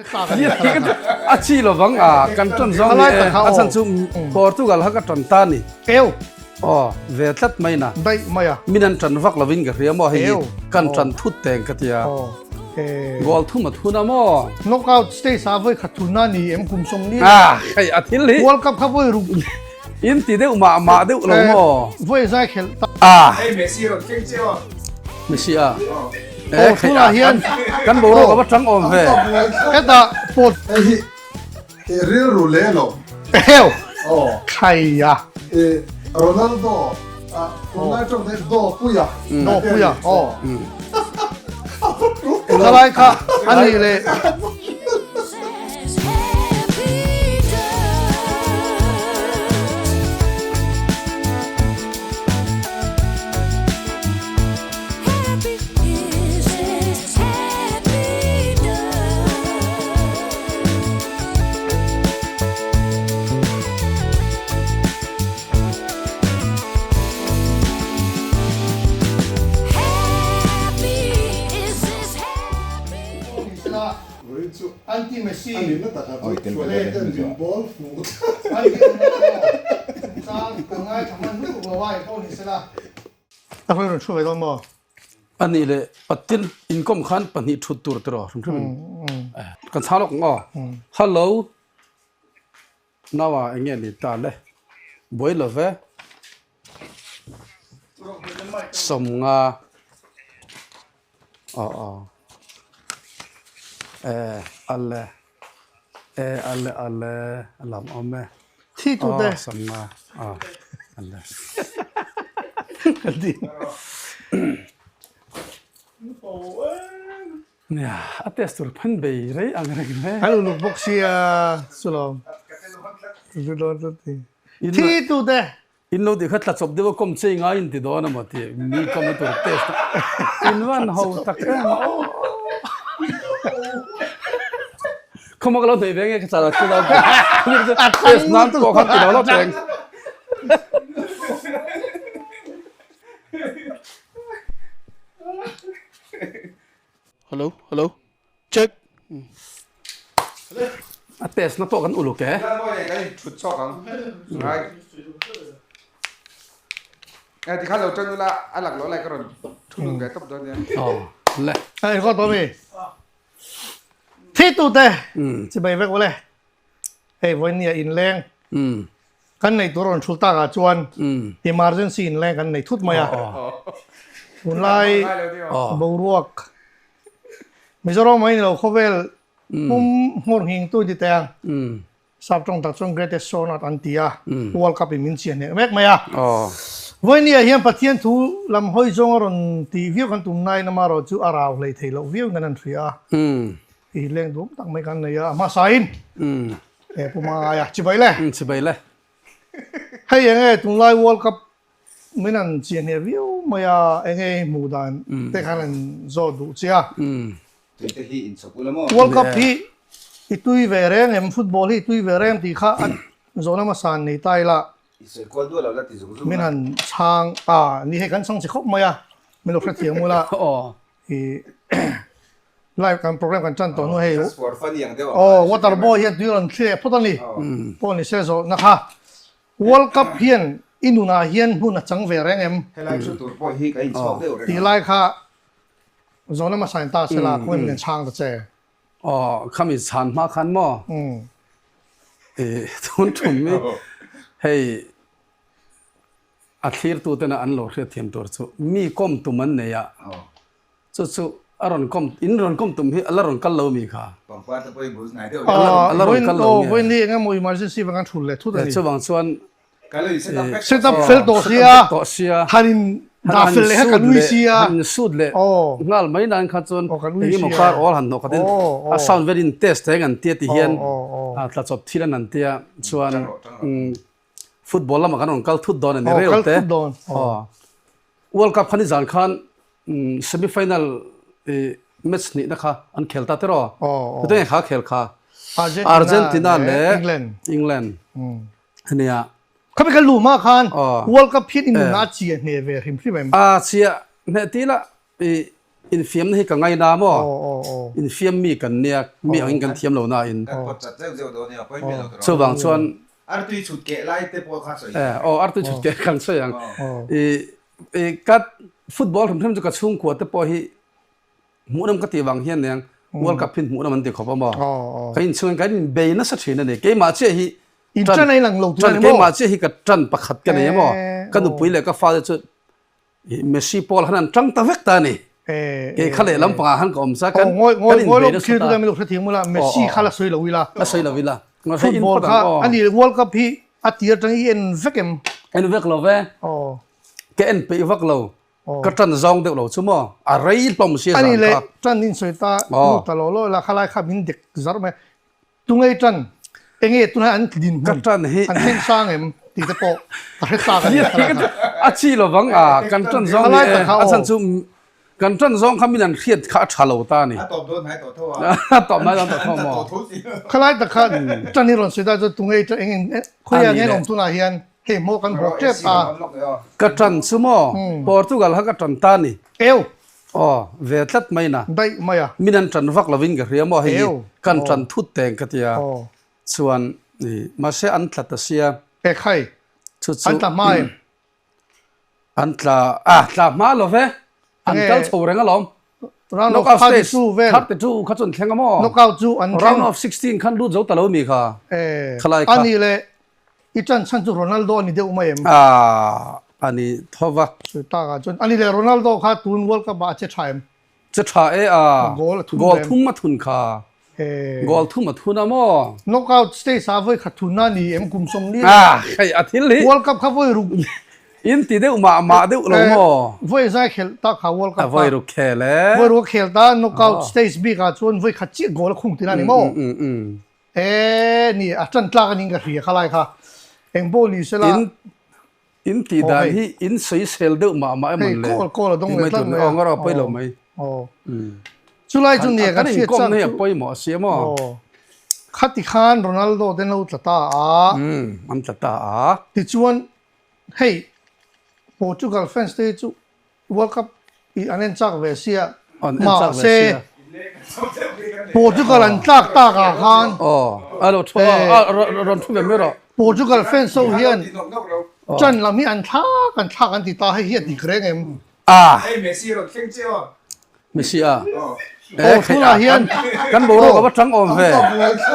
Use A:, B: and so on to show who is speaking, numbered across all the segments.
A: A chi lovang a, kan ṭan zawng ni e, a chhan chu Portugal kha ka ṭan ta ni.
B: Eu.
A: Aw, ve tlat mai na.
B: Daih mai a.
A: Min an ṭan vak lovin ka hria maw hei hi kan ṭan thut teng ka tia. Goal thum a thun a maw?
B: Knockout stage ah vawi khat thun na ni em kum sawm ni.
A: Ah, hei a thil hi.
B: World Cup kha vawi ruk.
A: In ti deuh mah mah deuh lo maw?
B: Vawi zai khelh ta.
A: Ah.
C: Hei Messi rawn keng che aw.
A: Messi a.
B: Eh, tunah hian
A: kan boruak a va tang awm ve.
B: Hetah pawt.
D: Hei hi i rilru leh lo.
B: Eheu.
D: Aw.
B: Khaia.
D: I Ronaldo a tunlai tawng te Do Puia.
B: Do Puia aw. Thalai kha a nih leh. Anti Messi A rawn thu ve dawn maw?
A: A nih leh Pathian inkawm khan pahnih thut tur tiraw hrim hrim in kan chhang lawk ang aw. Hello Naua eng nge ni ta le buai lo ve sawmnga aw aw e ale e ale ale a lam awm e
B: Thi tu te.
A: Aw sawmnga aw ale.
B: Ka ti.
A: Nia, a test tur phan bei rei ang reng hle.
B: Kan uluk bawk sia chulawm. Thi tu te.
A: In lo tih kha tla chawp deuh a kawm chei ngai in ti dawn a maw tih mi kawm na tur test a in van ho tak em aw. Khawma ka lo hnaih ve nge ka chal a chu lo test nan pawh khan ti lo lo teng. Hello hello check a test na pawh kan uluk e.
C: Lan mawi nen kan in thut chawk ang ngai. Eh tikhan lo tan ula a lak lo lai ka rawn thu lut ve tawp dawn nia.
A: Aw le.
B: A in khaw tawh mi. Thi tu te chibai vek ule. Hei vawinia inleng kan nei tur rawn thul takah chuan emergency inleng kan nei thut mai a. Tunlai boruak Mizoram mai ni lo khawvel pum hmawr nghing tu ti teh ang. Sap tawng tak chuan Greatest Show on Earth an ti a, World Cup in min chian hneh mek mai a. Vawinia hian Pathian thu lam hawi zawng a rawn tih viau kan tum nain amaherawh chu a rau hlei thei loh viau in kan han hria a. I leng duam tak mai kan nei a, a hmasain e pu Mangaia chibai le.
A: Chibai le.
B: Hei enge tunlai World Cup min an chian hneh viau mai a, enge i hmuh dan te khan an zawt duh che a.
C: Tui te hi in chawp ula maw?
B: World Cup hi i tui ve reng em, football hi i tui ve reng tih kha a zawhna hmasa an nei ta ila.
C: I sawi kual duah lo la ti zung zung a.
B: Min han chhang a, ni hei kan chhang che khawp mai a, min lo hrethiam ula. I live kan program kan tan tawh hnu hei aw water boy hian tui rawn thli leh phawt a ni pawh ni se zawhna kha World Cup hian i nunah hian hmun a chang ve reng em
C: helai thu tur pawh hi ka inchhawk deuh reng
B: tih lai kha zawhna hmasa in ta sela khaw in chhang ta che
A: aw khami chhan hma khan maw i tun thum hi hei A thlirtutena an lo hriatthiam tur chu mi kawm tum an nei a, chu chu a rawn kawm, in rawn kawm tum hi a la rawn kal lo mi kha?
C: Pangpar te pawh i bul hnai deuh deuh.
A: A la rawn kal lo nge?
B: Vawiin hi eng emaw emergency vang an thul leh thut a ni.
A: Chuvang chuan
C: Ka lo in set up vek
B: Set up fel tawh sia,
A: tawh sia,
B: han in dah fel leh kha kan ui sia.
A: Han in sut leh nghal mai nan kha chuan eng emaw kar awl han hnawh khatin a sound velin test reng an tia ti hian tla chawp thil an an tia chuan Football lamah kan rawn kal thut dawn a ni reu te. World Cup kha nizan khan semi final match hnihna kha an khel ta tiraw? Tute nge kha khel kha? Argentina leh England a nia.
B: Khami kan luh hma khan World Cup hian i nunah a chiah hneh ve hrim hrim em?
A: A chiah hneh tih lah i. Infiamna hi ka ngaina maw? Infiam mi kan nia, mi angin kan thiam lo nain.
C: Kan pawt chat zeuh zeuh dawn nia, pawi miah lo tawh.
A: Chuvang chuan.
C: Artui chhut keh lai te pawh kha sawi.
A: Aw, artui chhut keh kan sawi ang. I ka football hrim hrim chu ka chhungkua te pawh hi hmuhnawm ka tih vang hian nia World Cup hi hmuhnawm an ti khawp a maw? Kan inchhungin kan inbei nasa thin a ni. Keimah chiah hi
B: Ṭan
A: keimah chiah hi ka ṭan pakhat ka nei a maw? Ka nupui leh ka fate chu Messi pawl han an tang ta vek ta a ni. Kei kha lehlam pangah khan ka awm sa kan
B: kan inbei nasa ta. Messi kha la sawi lo ila.
A: La sawi lo ila.
B: Football kha a ni World Cup hi a tir atang i en vek em?
A: En vek lo ve. Ka en peih vak lo. Ka tan zawng deuh lo chu maw. A rei hlawm sia zan kha.
B: A ni leh tan in sawi ta lut ta lo lo ila khalai kha min dek zarh mai. Tungei tan enge tunah an dinhmun
A: Ka tan hi
B: an thleng sang em tih te pawh ka hre chak a ni khalai kha.
A: A chi lovang a kan tan zawng ni e a chhan chu kan tan zawng kha min an hriat kha a tha lo ta a ni.
C: A tawp dawn hnai tawh tho a.
A: A tawp hnai dawn tawh tho maw?
B: Khalai tak kha tan hi rawn sawi ta chu tungei tan eng khawiah nge an awm tunah hian hei hmaw kan hawk tep a.
A: Ka tan chu maw Portugal kha ka tan ta a ni.
B: Eu
A: Aw, ve tlat mai na.
B: Daih mai a.
A: Min an ṭan vak lovin ka hria maw hei hi kan ṭan thut teng ka tia. Chuan i mahse an tla ta sia.
B: E khai.
A: Chu chu.
B: An tla hma em?
A: An tla a tla hma lo ve. An kal chho reng alawm.
B: Round of 32 vel.
A: 32 kha chu an thleng a maw?
B: Knockout chu an thleng.
A: Round of 16 khan lut zo ta lo mi kha.
B: E.
A: Khalai kha.
B: A nih leh I ṭan chhan chu Ronaldo a ni deuh mai em?
A: Aaa, a ni tho va.
B: Sawi tak ah chuan ani leh Ronaldo kha tun World Cup ah a che ṭha em?
A: Che ṭha e a.
B: Goal a thun
A: Goal
B: em?
A: thum a thun kha.
B: Ee.
A: Goal thum a thun a maw?
B: Knockout stage ah vawi khat thun a ni em kum 40 leh?
A: Ah, hei a thil hi.
B: World Cup kha vawi ruk.
A: In ti deuh mah mah deuh lo maw?
B: Vawi zai khelh ta kha World Cup kha.
A: A vawi ruk khel e.
B: Vawi ruk a khel ta, knockout stage bik ah chuan vawi khat chiah goal a khung tina a ni maw? E ni a ṭan tlak anin ka hria kha lai kha eng pawh ni sela.
A: In in tih dan hi in sawisel deuh mah mah emawn le.
B: Hei call call a dawng leh tlat mai a.
A: Aw ngawr a pawi lo mai.
B: Aw chulai chu nia kan hriat chak chu. Kan inkawmna
A: hi a pawimawh a si a maw.
B: Aw khati khan Ronaldo te an lo tla ta a.
A: An tla ta a.
B: Tichuan hei Portugal fans te hi chu World Cup i an en chak ve sia mahse Portugal an tlak tak ah khan Portugal fans ho hian chan lam hi an thlak an thlak an ti ta hei hi a dik reng em? Aw tunah hian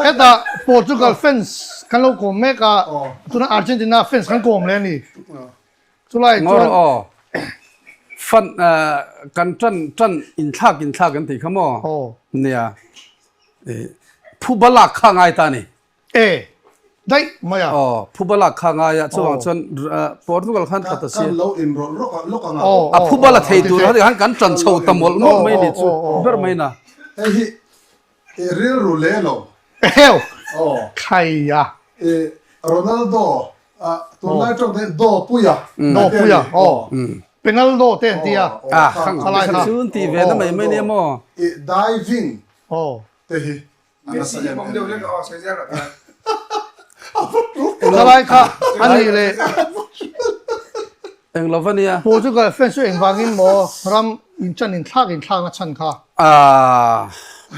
B: hetah Portugal fans kan lo kawm mek a tunah Argentina fans kan kawm leh a ni. Chulai
A: Ngawr
B: chuan.
A: aw. Fan kan tan tan inthlak inthlak kan tih kha maw?
B: Aw.
A: Nia. Phuba lak kha ngai ta ni.
B: E. Daih mai a.
A: Aw, phuba lak kha ngai a. Chuvang chuan Portugal khan tha ta si.
D: Kan lo inrawlh rawk lawk ang a.
A: A phuba la thei tur khan kan tan chho ta mawlh mawlh mai ni chu ber mai na.
D: Hei hi I rilru le lo.
B: Eheu!
D: Aw.
B: Khai a.
D: I Ronaldo a tunlai tawng te Do Puia.
B: Do Puia aw. Penaldo te an ti a.
A: Ah khang khalai kha. Chun ti ve na mai mai nia maw.
D: I diving
B: aw
D: te hi a nasa em em.
B: Khalai kha a nih leh.
A: Eng lo va nia.
B: Portugal fans chu engvangin maw ram in chan in thlak in thlakna chhan kha?
A: Aaa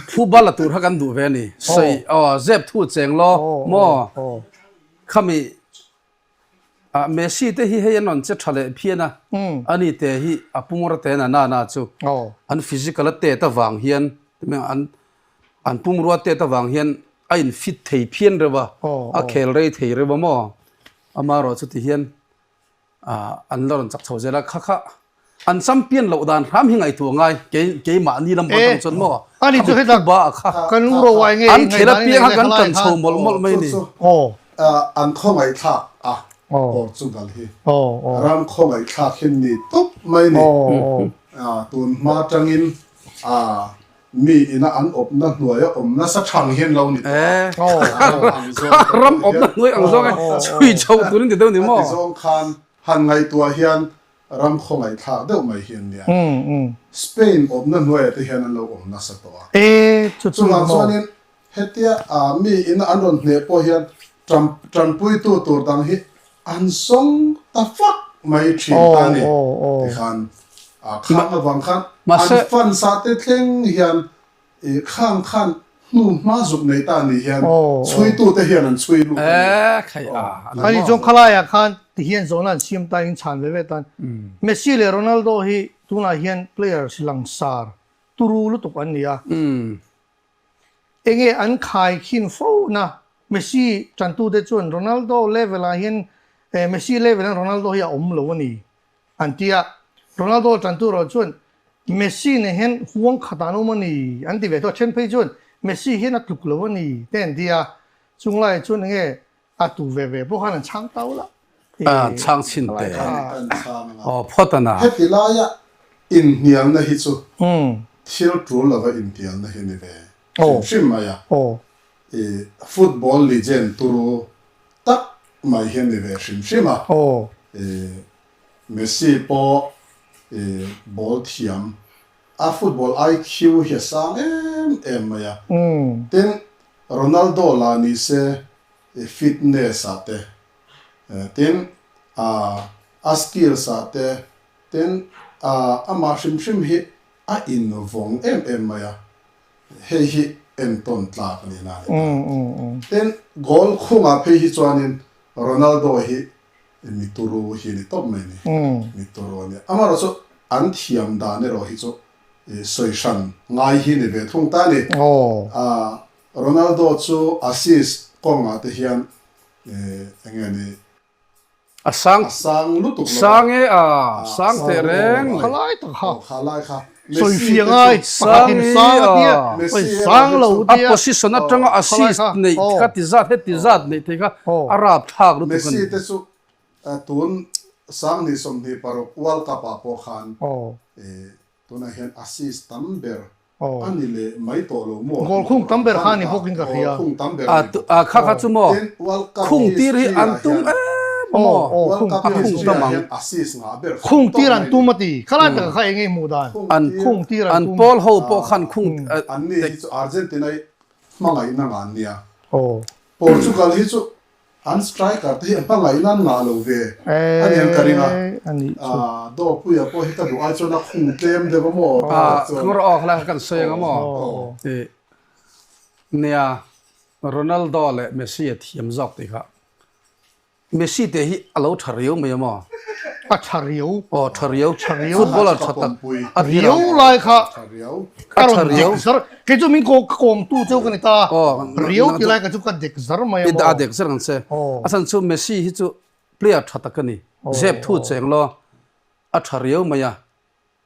A: thu bal a tur kha kan duh ve a ni. Sawi aw zep thu cheng law maw khami ah Messi te hi hei an rawn che tha leh phian a, ani te hi a pumra te na na na chu an physical a tet avang hian an an pumrua tet avang hian a in fit thei phian reuh a, a khel rei thei reuh a maw amaherawhchu ti hian an la rawn chak chho zel a, kha kha an champion loh dan hram hi ngaihtuah ngai kei keimahni lam pawh atang chuan maw
B: ani chu heta
A: ba kha
B: kan u ro ai nge
A: an khel apiang kha kan tan chho mawlh mawlh mai ni
D: an khawngaihthlak a Portugal hi ram khawngaihthlak hi ni tawp mai ni tun hma tangin Mi ina an awpna hnuaia awm nasa thang hian lo ni tawh a, ram ang zawng te
A: Ram awpna hnuai ang zawng e, chhui chho turin ti deuh ni maw?
D: A ti zawng khan han ngaihtuah hian ram khawngaihthlak deuh mai hi an nia. Spain awpna hnuaiah te hian an lo awm nasa tawh a. Chuvang chuanin hetia mi ina an rawn hneh pawh hian tanpuitu tur dang hi an sawng ta fak mai thin ta ni tikhan. Khang avang khan an fans ah te thleng hian khang khan hnu hma zuk nei ta ni hian chhuitu te hian an chhui lut a ni.
B: Ani chuan khalaiah khan ti hian zawhna an siam ta in chhan ve ve tan Messi leh Ronaldo hi tunah hian players langsar turu lutuk an ni a. Enge an khaikhin fo na Messi tantute chuan Ronaldo level ah hian Messi level hian Ronaldo hi a awm lo a ni an ti a, Ronaldo tantu erawh chuan Messi nen hian huang khat ah an awm a ni an ti ve thung a, then phei chuan Messi hian a tluk lo a ni te an ti a, chung laiah chuan enge A tu ve ve pawh khan an chhang tau la.
A: A chhang chhin te. Aw phawt a na.
D: Heti laia inhnialna hi chu thil tul lova inhnialna hi ni ve hrim hrim mai a. I football legend turu tak mai hi a ni ve hrim hrim a. I Messi pawh i ball thiam a football IQ hi a sang em em mai a. Tin Ronaldo la ni se fitness ah te tin a skills ah te tin amah hrim hrim hi a invawng em em mai a, hei hi entawn tlak a ni na ni ta. Tin goal khungah phei hi chuanin Ronaldo hi mi turu hi a ni tawp mai a ni, mi turu a ni. Amaherawhchu an thiam dan erawh hi chu sawi hran ngai hi ni ve thung ta a ni. Ronaldo chu assist kawngah te hian eng nge ni?
A: A sang
D: A sang lutuk lo a.
A: Sang e a, sang teh reng mai.
B: Khalai tak kha.
D: Aw khalai kha.
B: Sawi fiah ngai, pakhatin sang a tia, sawi sang lo
A: tia. A position atanga assist neih kha ti zat heti zat neih thei kha a rapthlak lutuk a ni.
D: Messi te chu tun 2026 World Cup ah pawh khan Tunah hian assist tam ber a ni leh mai tawh lo maw?
B: Goal khung tam ber kha a ni bawk in ka hria.
D: Goal khung tam ber a ni bawk.
A: A kha kha chu maw?
D: Tin World Cup
A: Khung tir hi an tum em a maw?
D: World Cup
A: A khung
D: history
A: tam
D: ah
A: ang.
D: hian assist ngah ber kha
B: Khung
D: tawp
B: tir an
D: mai
B: tum
D: ni.
B: a ti. Khalai taka kha eng nge hmuh dan?
A: An
B: Khung tir an
A: an
B: tum.
A: pawl ho pawh khan khung
D: An ni hi chu Argentina i hmangaihna ngah an nia. Portugal hi chu An striker te hi a hmangaihna an ngah lo ve a niang ka ring a, Dawpuia pawh hi ka duh ai chuan a khung tlem deuh a maw tih
A: chuan. Khung rawh khalai kha kan sawi ang a maw tih nia Ronaldo leh Messi a thiam zawk tih kha Messi te hi a lo tha riau mai a maw?
B: A tha riau.
A: Aw tha riau.
B: Tha riau.
A: Footballer tha tak
B: a riau lai kha ka rawn dek zar. Kei chu min ko ka kawmtu cheu ka ni ta. Riau ti lai ka chu ka dek zar mai a maw?
A: A dek zar ang che. A chhan chu Messi hi chu player tha tak a ni. Zep thu cheng law a tha riau mai a.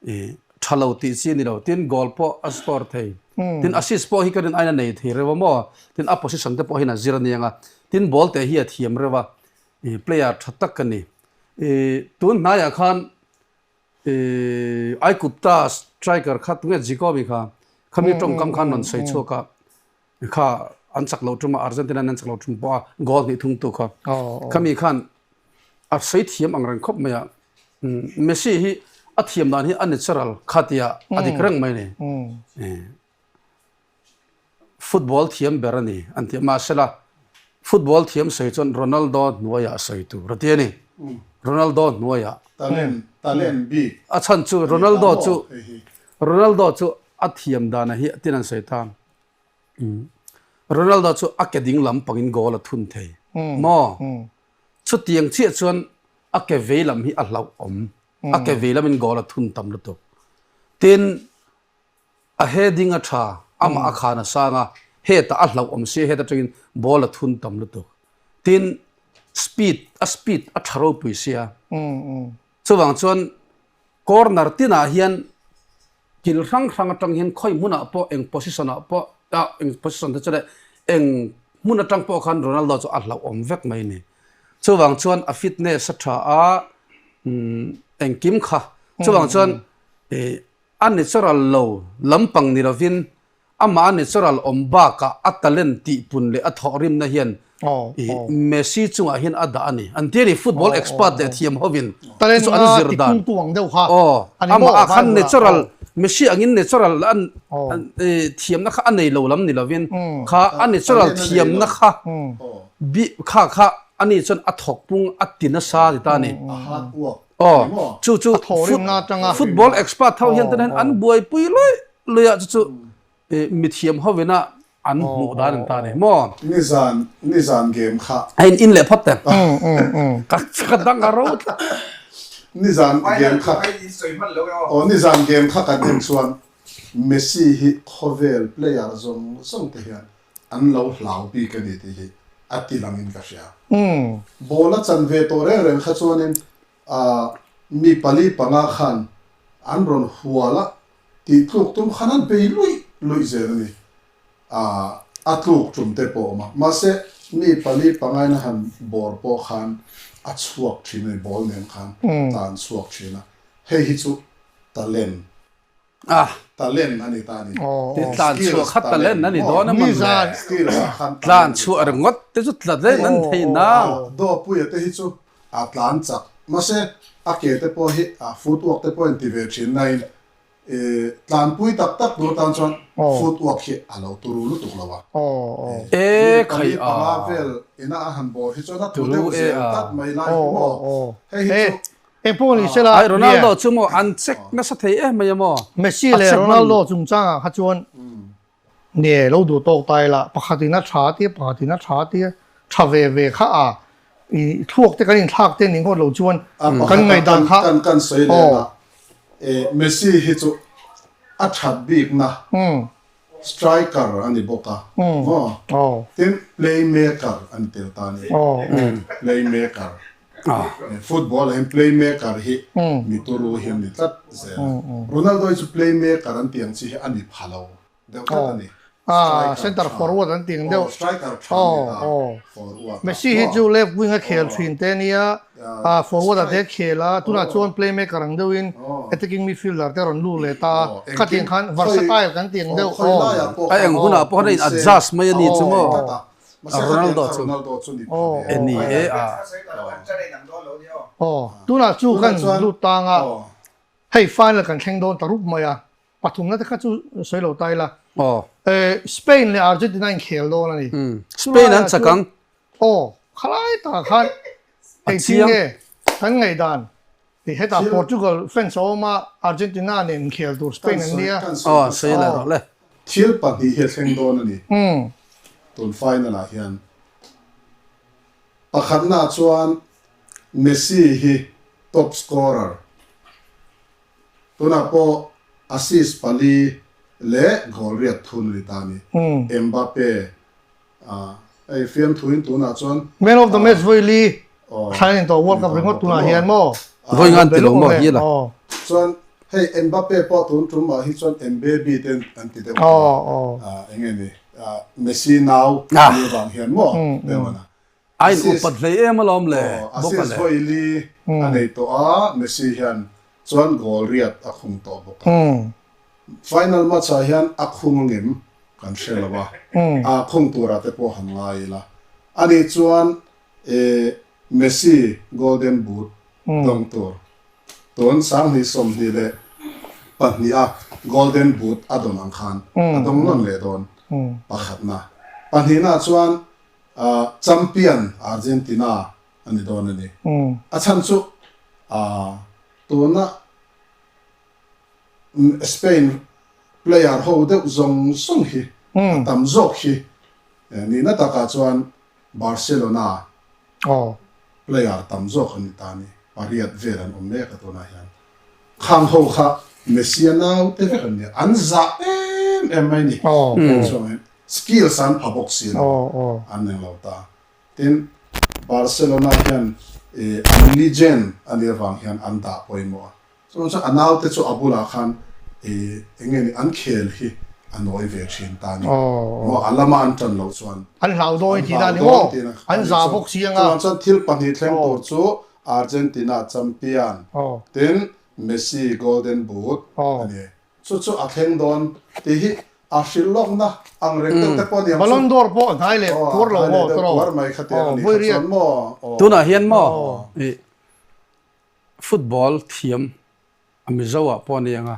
A: I tha lo tih chi a ni lo. Tin goal pawh a score thei. Tin assist pawh hi ka rin aiin a nei thei reuh a maw? Tin a position te pawh hian a zir a niang a. Tin ball te hi a thiam reuh a. I player tha tak a ni. I tun hnaiah khan i Aikupta striker kha tunge Zico mi kha khami tawngkam khan rawn sawi chhuak a. Kha an chak lo tum a Argentina an chak lo tum pawh a goal hnih thung tu kha. Khami khan a sawi thiam ang reng khawp mai a. Messi hi a thiam dan hi a natural kha tia a dik reng mai ni. Football thiam ber a ni an ti a mahsela football thiam sawi chuan Ronaldo hnuaiah sawi tur a ti a ni. Ronaldo hnuaiah.
D: Talent talent bik.
A: A chhan chu Ronaldo chu Ronaldo chu a thiam dan a hi tin an sawi ta. Ronaldo chu a ke ding lam pangin goal a thun thei maw? Chutiang chiah chuan a ke vei lam hi a hlauhawm. A ke vei lamin goal a thun tam lutuk. Tin, a heading a tha, amah a khan a sang a, hetah a hlauhawm sia het atangin ball a thun tam lutuk. Tin, speed, a speed a tha ropui sia. Chuvang chuan corner tinah hian Kil hrang hrang atang hian khawi hmunah pawh eng position ah pawh ah eng position te chu leh eng hmun atang pawh khan Ronaldo chu a hlauhawm vek mai a ni. Chuvang chuan a fitness a tha a engkim kha chuvang chuan ih a natural lo lampang ni lovin Amah a natural awm bakah a talent tihpun leh a thawhrimna hian Messi chungah hian a dah a ni. An ti a ni, football expert leh thiam hovin chu chu an zir dan. Amah ah khan natural, Messi angin natural thiamna kha a nei lo lam ni lovin kha a natural thiamna kha kha kha ani chuan a thawkpung a ti nasa ti ta a ni. Aw, chu chu football expert ho hian ten hian an buaipui luih luih a, chu chu mithiam hovina an hmuh dan an ta a ni maw?
D: Nizan, nizan game kha.
A: A in in leh phawt teh. Ka ka dang a ro tlat.
D: Nizan game kha. Aw, nizan game kha kan en chuan Messi hi khawvel player zawng zawng te hian an lo hlau bik a ni tih hi a ti langin ka hria. Ball a chan ve tawh reng reng kha chuanin mi pali panga khan an rawn hual a, tih tluk tum khan an bei luih luih zel a ni. A tluk tum te pawh a awm a, mahse mi pali pangaina han bawr pawh khan a chhuak thin a ni, ball nen khan tlan chhuak thin a, hei hi chu talent Talent a ni ta a ni.
A: Tlan chhuah kha talent a ni dawn a man le. Tlan chhuah ringawt te chu talent an thei nang.
D: Dawpuia te hi chu a tlan chak. Mahse a ke te pawh hi a footwork te pawh a inti ve thin nain tlanpui tak tak tur tan chuan footwork hi a lo turu lutuk lo a.
A: E khai
D: a. Panga vel ina a han bawr hi chuan a tlu deuh zel tlat mai lai hi maw. Hei hi chu
B: Eng pawh ni sela,
A: Ai Ronaldo chu maw an check nasa thei em mai a maw?
B: Messi leh Ronaldo chungchangah kha chuan nge lo duh tawk ta ila, pakhatin a tha tia, pakhatin a tha tia, tha ve ve kha a i thluak te kan inthlak te ni ngawt lo chuan kan ngaihdan kha
D: Kan kan sawi leh a, Messi hi chu a that bikna Striker a ni bawk a, maw? Tin, playmaker a ni tel ta a ni. Playmaker. Football ah hian playmaker hi mi turu hi an ni tlat zel a. Ronaldo hi chu playmaker an tih ang chi hi a ni pha lo deuh tlat a ni.
B: Aa, center forward an tih ang deuh.
D: Striker tha a ni ta, forward a.
B: Messi hi chu left wing a khel thin te nia, forward ah te a khel a, tunah chuan playmaker ang deuhin attacking midfielder te a rawn lut leh ta a, khatih khan versatile kan tih ang deuh.
A: A eng hunah pawh khan a in adjust mai a ni chu maw Ronaldo chu e ni e a.
B: Aw, tunah chu kan lut tang a, hei final kan thleng dawn ta rup mai a. Pathumna te kha chu sawi lo ta ila.
A: Aw.
B: Spain leh Argentina inkhel dawn a ni.
A: Spain an chak ang.
B: Aw, khalai takah khan engtin nge kan ngaihdan tih hetah Portugal fans a awm a, Argentina nen inkhel tur Spain an nia.
A: Aw, sawi leh rawh le.
D: Thil pahnih hi a thleng dawn a ni. Tun final ah hian pakhatna chuan Messi hi top scorer Tunah pawh assist pali leh goal riat thun a ni ta a ni. Mbappe hei fiamthuin tunah chuan
B: Man of the match vawi li thlai a ni tawh World Cup ringawt tunah hian maw?
A: Vawi ngan ti lo maw hi la.
D: Chuan hei Mbappe pawh tun tumah hi chuan Mbappe te an ti deuh tawh a, eng nge ni Messi nau a nih avang hian maw deuh a na.
A: A in upat hlei em alawm le
D: bawk a le. Assist vawi li a nei tawh a, Messi hian chuan goal riat a khung tawh bawk a. Final match ah hian a khung angem kan hre lo a, a khung turah te pawh han ngai ila. Ani chuan Messi golden boot dawng tur tun 2022 a golden boot a dawn ang khan a dawng nawn leh dawn pakhatna. Pahnihna chuan Champion Argentina a ni dawn a ni. A chhan chu tuna Spain player ho deuh zawng zawng hi a tam zawk hi nihna takah chuan Barcelona Player tam zawk an ni ta a ni. Pariat vel an awm mek a tunah hian. Khang ho kha Messi-a naute vek an nia. An zah em em mai ni. Chuangin skills an pha bawk si lo. An eng lo ta. Tin, Barcelona hian an legend a nih avang hian an dah pawimawh a. Chuan chuan a naute chu a bulah khan eng nge ni an khel hi a nawi ve thin ta ni. Maw a lama an tan loh chuan
B: an hlau dawn tih dan ni maw an za bawk si anga.
D: Chuan chuan thil pahnih thleng tur chu Argentina champion tin Messi golden boot a ni. Chu chu a thleng dawn tih hi a hrilh lawkna ang reng deuh te pawh a ni ang chu.
B: Ballon d'Or pawh a hnai leh kuar lo maw tawrh
D: kuar mai kha tiang a ni kha chuan maw.
A: Tunah hian maw Football thiam a Mizo ah pawh a ni ang a,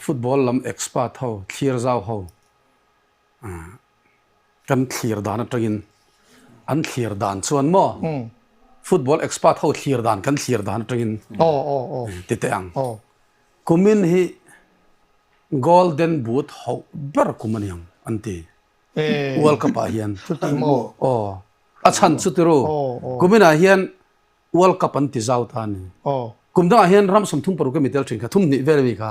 A: football lam expert ho, thlir zau ho kan thlir dan atangin an thlir dan chuan maw. Football expert ho thlir dan kan thlir dan atangin ti teh ang. Kumin hi Golden Boot hauh ber kum a ni ang an ti. World Cup ah hian. Aw a chhan chu tiru kuminah hian World Cup an ti zau ta a ni. Kum dangah hian ram 36 emi tel thin kha, thum hnih vel emi kha.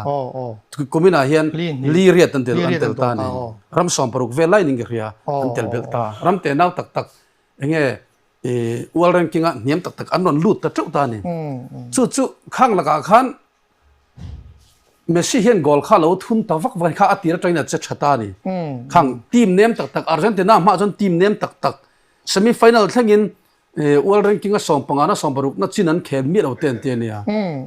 A: Kuminah hian li riat an tel an tel ta a ni. Ram 60 vel lai ning ka hria an tel belh ta. Ram tenau tak tak enge World ranking ah hniam tak tak an rawn lut ta teuh ta a ni. Chu chu khang lakah khan Messi hian goal kha lo thun ta vak vak kha a tir atangin a che tha ta a ni. Khang team nem tak tak Argentina hmaah chuan team nem tak tak semi final thlengin World ranking a sawmpanga na sawmparukna chin an khel miah lo te an ti a nia.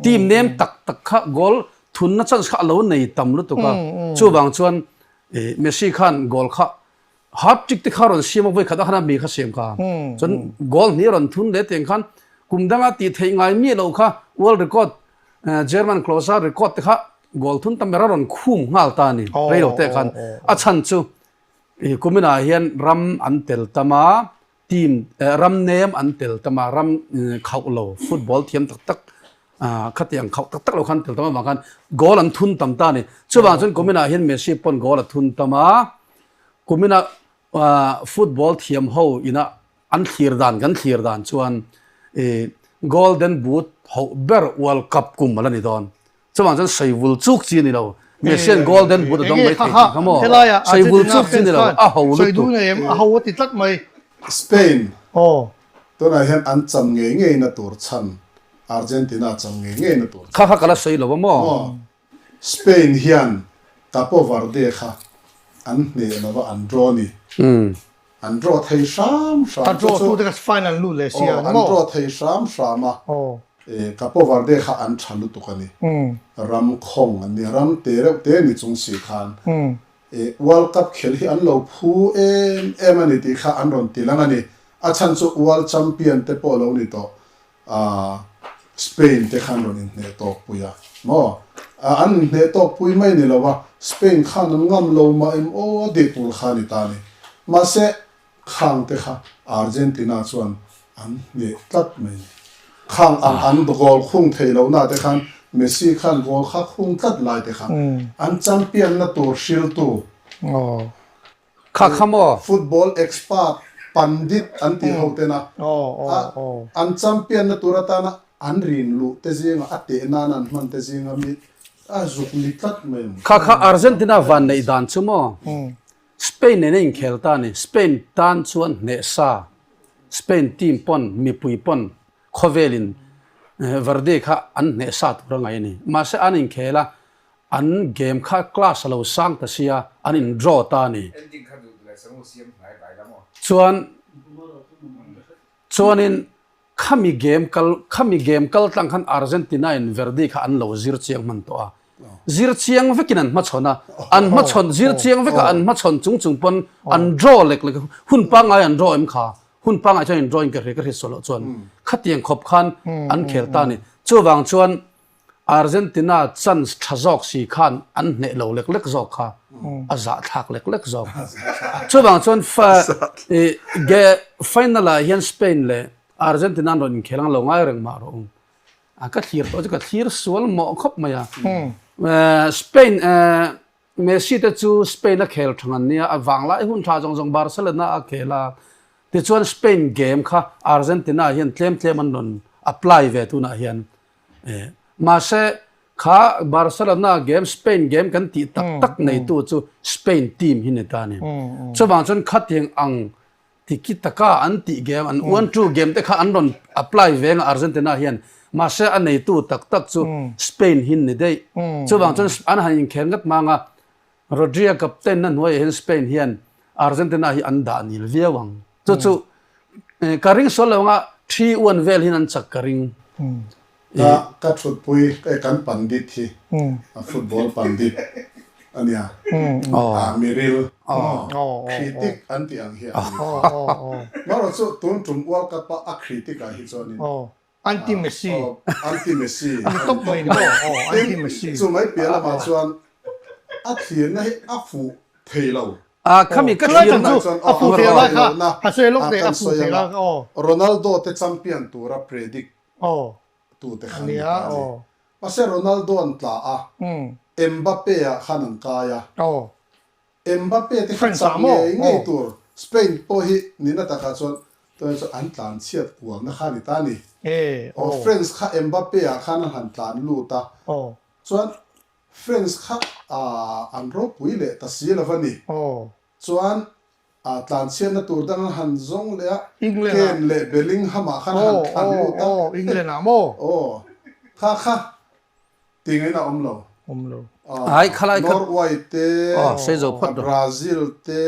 A: Team nem tak tak kha goal thunna chance kha a lo nei tam lutuk a. Chuvang chuan Messi khan goal kha hat trick te kha rawn siam a, vawikhat a khan a mi kha siam kha. Chuan goal hnih a rawn thun leh tiang khan kum danga tih theih ngai miah lo kha world record German Klose record te kha goal thun tam ber a rawn khum nghal ta a ni. Rei lo te khan a chhan chu kuminah hian ram an tel tam a, Team ram nem an tel tam a, ram khauh lo football thiam tak tak khatiang khauh tak tak lo khan tel tam avang khan goal an thun tam ta a ni. Chuvang chuan kuminah hian Messi pawn goal a thun tam a, kumina football thiam ho ina an thlir dan kan thlir dan chuan golden boot hoh ber World Cup kum a la ni dawn. Chuvang chuan saivul chuk chi a ni lo. Messian golden boot a dawng mai thei tih kha maw? Saivul chuk chi a ni lo, a ho lutuk.
B: A ho a ti tlat mai.
D: Spain tunah hian an cham ngei ngei na tur chhan, Argentina cham ngei ngei na tur chhan.
A: Kha kha ka la sawi lo a maw?
D: Spain hian Capo Verde kha an hneh lo a, an draw ni. An draw thei hram hram.
B: A draw tu te kha final lut leh sia
D: ni maw? An draw thei hram hram a. Capo Verde kha an tha lutuk a ni. Ram khawng an ni. Ram te reuh te ni chung si khan World Cup khel hi an lo phu em em a ni tih kha an rawn ti lang a ni. A chhan chu World Champion te pawh lo ni tawh Spain te khan rawn inhneh tawk pui a maw? An inhneh tawk pui mai ni lo a, Spain khan an ngam lo mah em aw tih tur kha a ni ta a ni. Mahse, khang te kha Argentina chuan an hneh tlat mai ni. Khang ang an goal khung thei lo na te khan Messi khan goal kha khung tlat lai te kha an champion na tur hriltu.
A: Kha kha maw?
D: Football expert pandit an tih ho tena an champion na tur atana an rin luh te zinga a teh nana an hman te zinga mi a zuk ni tlat mai ang.
A: Kha kha Argentina van neih dan chu maw? Spain nen a inkhel ta a ni. Spain tan chuan hneh sa Spain team pawn mipui pawn khawvelin Verde kha an hneh sa tur a ngaih a ni. Mahse an inkhel a An game kha class a lo sang ta sia, an in draw ta a ni. Chuan chuanin khami game kal khami game kal tlang khan Argentina in Verdi kha an lo zir chiang hman tawh a. Zir chiang vekin an hmachhawn a, an hmachhawn zir chiang veka an hmachhawn chung chung pawn an draw lek lek hun pangngai an draw em kha hun pangngai chuan in draw in ka hria ka hriat sual loh chuan khatiang khawp khan an khel ta a ni. Chuvang chuan Argentina chance tha zawk si khan an hneh lo lek lek zawk kha a zahthlak lek lek zawk. Chuvang chuan ge final ah hian Spain leh Argentina an rawn inkhel ang lo ngai reng mah rawh u. Ka thlir tawh chu ka thlir sual mawh khawp mai a. Spain Messi te chu Spain a khel thang an nia, a vanglai hun tha zawng zawng Barcelona a khel a, tichuan Spain game kha Argentina hian tlem tlem an rawn apply ve tunah hian. Mahse kha Barcelona game Spain game kan tih tak tak neitu chu Spain team hi ni ta a ni. Chuvang chuan khatiang ang Tiki taka an tih game, an one two game te kha an rawn apply ve nga Argentina hian. Mahse a neitu tak tak chu Spain hin ni daih. Chuvang chuan an han inkhel ngat mang a, Rodri-a captain na hnuaiah hian Spain hian Argentina hi an dah nil viau ang. Chu chu ka ring sual lo anga 3-1 vel hin an chak ka ring.
D: Ka ka thutpui e kan pandit hi a football pandit a nia a miril critic an tih ang hi a ni marawh chu tun tum World Cup a a critic ah hi chuanin
B: Anti Messi
D: Anti Messi
B: a ni tawp mai ni maw Anti Messi
D: chu mai piah lamah chuan a thlirna hi a fuh thei lo.
A: A khami ka
B: Chulai
A: thlir
B: tak
A: na
B: chu a fuh thei lai kha a sawi lawk teh a
D: kan
B: fuh
D: sawi
B: thei
D: anga
B: lai kha aw.
D: Ronaldo te champion tura predict
B: Aw.
D: tu te khan
B: Ania
D: ni ta a ni.
B: aw.
D: Mahse Ronaldo an tla a, Mbappe ah khan an kai a.
B: Aw.
D: Mbappe te kha
B: France
D: chak
B: ah maw?
D: ngei ngei
B: Aw.
D: tur Spain pawh hi nihna takah chuan tunah chuan an tlan chhiat kualna kha a ni ta a ni.
B: E
D: Aw
B: aw.
D: France kha Mbappe ah khan an han tlan lut a.
B: Aw.
D: Chuan France kha an ropui leh ta si lo va ni. Chuan tlanchhiatna tur dang an han zawng leh a, Kane leh Bellingham ah khan han thlan lut a. Aw, kha kha tingain a awm lo. Norway te, Brazil te,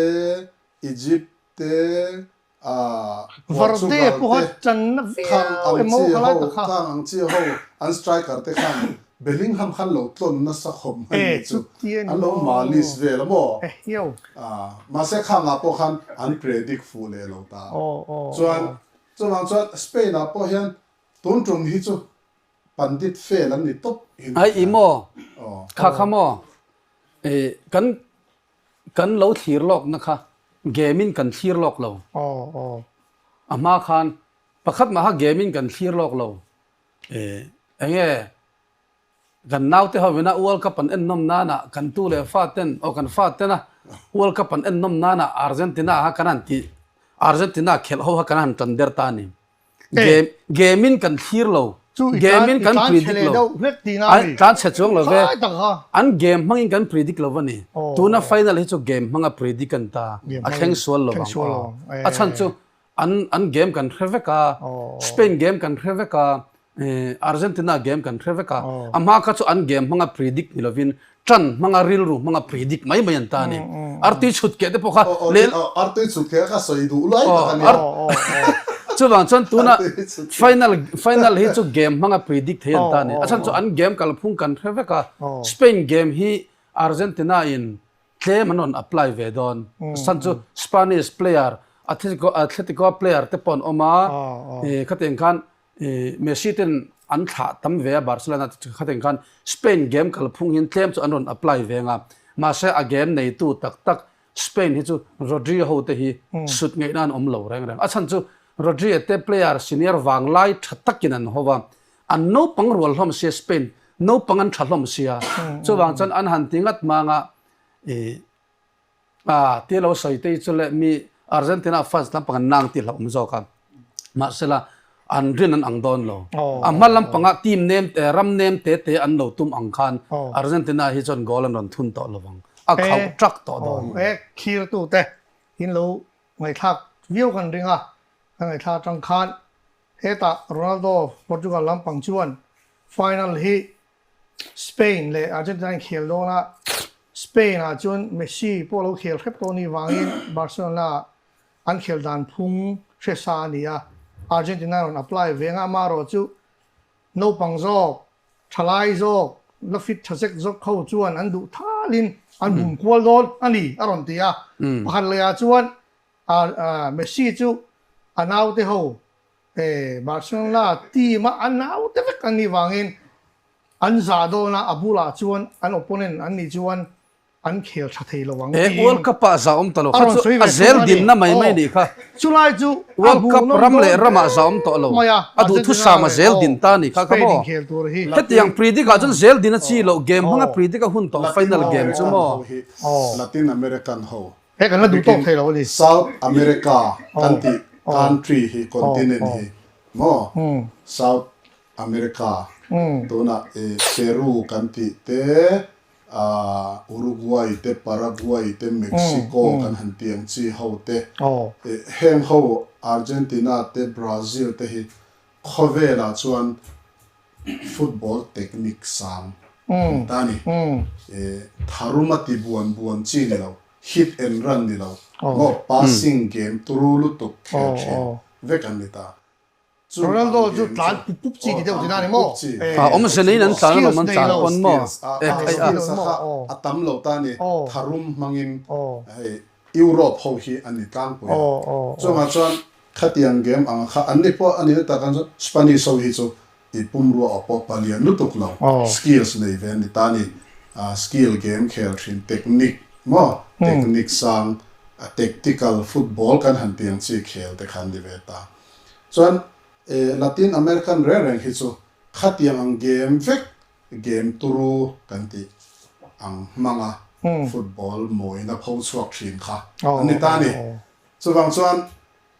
D: Egypt te, A
B: Verde
D: Portugal
B: pawha
D: te
B: channa
D: khang
B: viau
D: ang
B: emaw
D: chi
B: kha lai
D: ho
B: tak kha.
D: khang ang chi ho an striker te khan Bellingham khan lo tlawn nasa khawp mai
B: E
D: ni chu
B: chuti a ni
D: an lo
B: maw?
D: malis vel a maw?
B: E hiau.
D: A mahse khang ah pawh khan an predict fuh leh lo ta.
B: Aw aw
D: Chuan
B: aw.
D: chuvang chuan Spain ah pawh hian tun tum hi chu pandit fel an ni tawp in ka
A: Ai
D: hria.
A: i maw?
D: Aw.
A: Kha kha maw? E kan Kan lo thlir lawkna kha game in kan thlir lawk lo. A hma khan pakhat mah kha game in kan thlir lawk lo. Enge kan naute ho ina World Cup an en nawm nana kan tu leh fa ten aw kan fa tena World Cup an en nawm nana Argentina kha kan han tih Argentina khelh ho kha kan han tan der ta a ni. Game game in kan thlir lo.
B: Chu i
A: Game
B: tlan
A: in
B: i
A: kan
B: tlan chhe
A: predict
B: leh
A: lo.
B: deuh hlek tihna
A: Ai
B: a ni.
A: tlan chhe chuang lo ve.
B: Khlai tak kha.
A: An game hmangin kan predict lo a ni.
B: Aw
A: Tuna
B: aw.
A: final hi chu game hmanga predict an ta.
B: Game
A: A
B: hmangin
A: thleng sual lo
B: thleng
A: ang
B: sual
A: aw.
B: lo ang.
A: A chhan
B: Eh.
A: chu an an game kan hre vek a.
B: Aw aw.
A: Spain game kan hre vek a. Argentina game kan hre vek a.
B: Aw.
A: A hma kha chu an game hmanga predict ni lovin Ṭan hmanga rilru hmanga predict mai mai an ta a ni. Artui chhut keh te pawh kha lel.
D: Artui chhut keh kha sawi duh lai tak a nia.
A: Chuvang chuan tuna final final hi chu game hmanga predict thei an ta a ni. A chhan chu an game kalphung kan hre vek a. Spain game hi Argentina in tlem an rawn apply ve dawn. A chhan chu Spanish player Atletico Atletico player te pawh an awm a. Khatiang khan Messi ten an thlah tam ve a Barcelona te khatin khan Spain game kalphung hian tlem chu an rawn apply ve anga mahse a game neitu tak tak Spain hi chu Rodri ho te hi sut ngaihna an awm lo reng reng. A chhan chu Rodri te player senior vanglai tha takin an ho va, an naupang rual hlawm sia Spain naupang an tha hlawm sia chuvang chuan an han ti ngat manga A ti lo sawi te hi chu leh mi Argentina fans lampang an nang tih hlauhawm zawk a. Mahsela an rin an ang dawn lo. A hma lampangah team nem te ram nem te te an lo tum ang khan Argentina hi chuan goal an rawn thun tawh lo vang. A khauh trak tawh dawn.
B: E khirtu te in lo ngaihthlak viau kan ring a, kan ngaihthlak atang khan hetah Ronaldo Portugal lampang chuan final hi Spain leh Argentina in khel dawn a, Spain ah chuan Messi pawh lo khel hrep tawh ni vangin Barcelona an khel dan phung hre sa a ni a, Argentina rawn apply ve anga amaherawh chu naupang zawk, thalai zawk, la fit tha zek zawk ho chuan an duh thalin an bum kual dawn a ni a rawn ti a, pakhat leh ah chuan Messi chu a naute ho Barcelona team a a naute vek an nih vangin an zah dawn a, a bulah chuan an opponent an nih chuan an khel tha thei lo ang tiin
A: World Cup ah zah awm ta lo
B: a
A: kha
B: rawn
A: chu
B: sawi
A: a
B: ve
A: zel
B: thung a ni.
A: dinna mai mai
B: Aw,
A: nih kha.
B: chulai chu a
A: World Cup
B: hmuhnawm
A: ram leh
B: dawn
A: ramah zah awm tawh lo.
B: mai a,
A: A duhthusam a
B: Argentina leh
A: zel
B: aw
A: din ta nih kha kha
B: Spain
A: maw?
B: inkhel tur hi.
A: Hetiang predict ah chuan zel din a chi loh game hmanga
B: Aw.
A: predict a hun tawh
D: Latin
A: final game chu
D: American
A: maw?
D: ho hi Latin American ho
B: He kan la duh tawk thei lo a ni.
D: South America kan tih country hi continent hi maw South America tunah i Peru kan tih te Uruguay te Paraguay te Mexico kan han tih ang chi ho te heng ho Argentina te Brazil te hi khawvelah chuan football technique sang an ta a ni. Tharuma ti buan buan chi ni lo, hit and run ni lo, maw passing game turu lutuk khel thin vek an ni ta. Chu
B: Ronaldo
D: ang
B: chu
D: game
B: tlan
D: chu
B: pup pup chi ti deuh
D: aw
B: ti
D: tlan
B: na ni
D: pup
B: maw?
D: pup chi.
A: A awmze neiin an tlan alawm an tlan pawn maw?
D: Skills a skills a kha a tam lo ta a ni. Tharum hmangin hei Europe ho hi an ni tlangpui a. Chungah chuan Khatiang game ang kha an ni pawh a ni tak ang chuan Spanish ho hi chu i pumrua aw pawh palian lutuk lo, skills nei ve an ni ta a ni. Skill game khel thin, technique. Maw? Technique sang, tactical football kan han tih ang chi khel te kha an ni ve ta. Chuan Latin American reng reng hi chu khatiang ang game vek, game turu kan tih ang hmanga football mawina pho chhuak thin kha an ni ta a ni. Chuvang chuan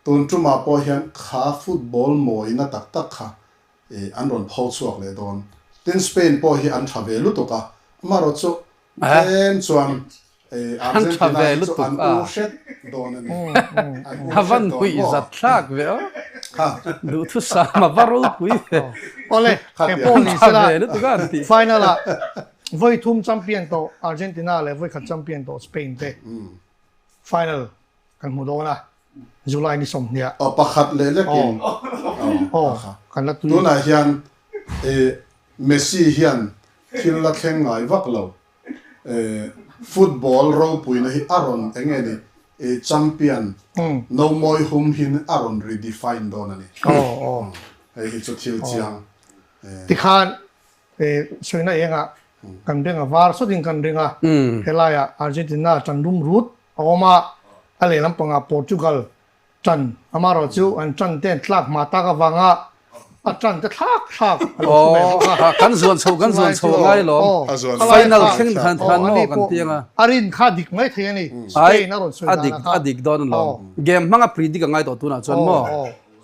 D: tun tumah pawh hian kha football mawina tak tak kha an rawn pho chhuak leh dawn. Tin Spain pawh hi an tha ve lutuk a, amaherawhchu tlem chuan
A: Argentina hi chu an u hret dawn a ni. An u hret dawn maw? Zat thlak ve aw. Duhthusam a va ropui ve.
B: Awle, he pawh ni sela final ah vawi thum champion tawh Argentina leh vawi khat champion tawh Spain te final kan hmu dawn a. July ni 20 ah.
D: Aw pakhat leh lekin aw
B: kan la tui.
D: Tunah hian Messi hian thil la thleng ngai vak lo. Football ropuina hi a rawn eng nge ni champion no mawi hum hin a rawn redefine dawn a ni. Hei hi chu thil chiang.
B: Tikhan sawina engah kan beng a var sawtin kan ring a, helaiah Argentina tan rum rut A awm a, a lehlam pangah Portugal ṭan amaherawh chu an ṭan te an tlak hma tak avanga a ṭan te thlak thlak a lo thu ve bawk a.
A: Kan zuan chho kan zuan chho ngai lawm. Final thleng khan khan maw kan ti anga.
B: A rin kha dik mai thei a ni. Spain a rawn sawi dan a kha.
A: A dik dawn alawm. Game hmanga predict a ngai tawh tunah chuan maw.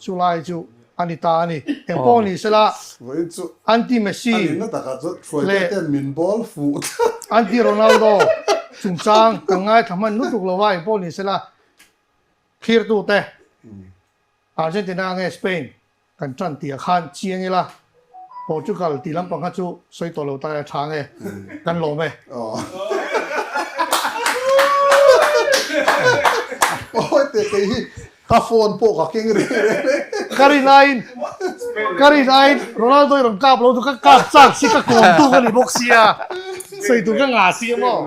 B: Chulai chu a ni ta a ni. Eng pawh ni sela anti Messi leh anti Ronaldo chungchang kan ngaithla hman lutuk lo a, eng pawh ni sela thlirtute Argentina nge Spain kan tan tih ah khan chiang ila Portugal tih lampang kha chu sawi tawh lo ta e tha nge kan lawm e.
D: Awi teh kei hi Ka phone pawh ka keng reng reng e.
B: Ka rin aiin ka rin aiin Ronaldo i rawn kap lo chu ka kap chak si ka kawm tu ka ni bawk sia sawi tur ka ngah si a maw.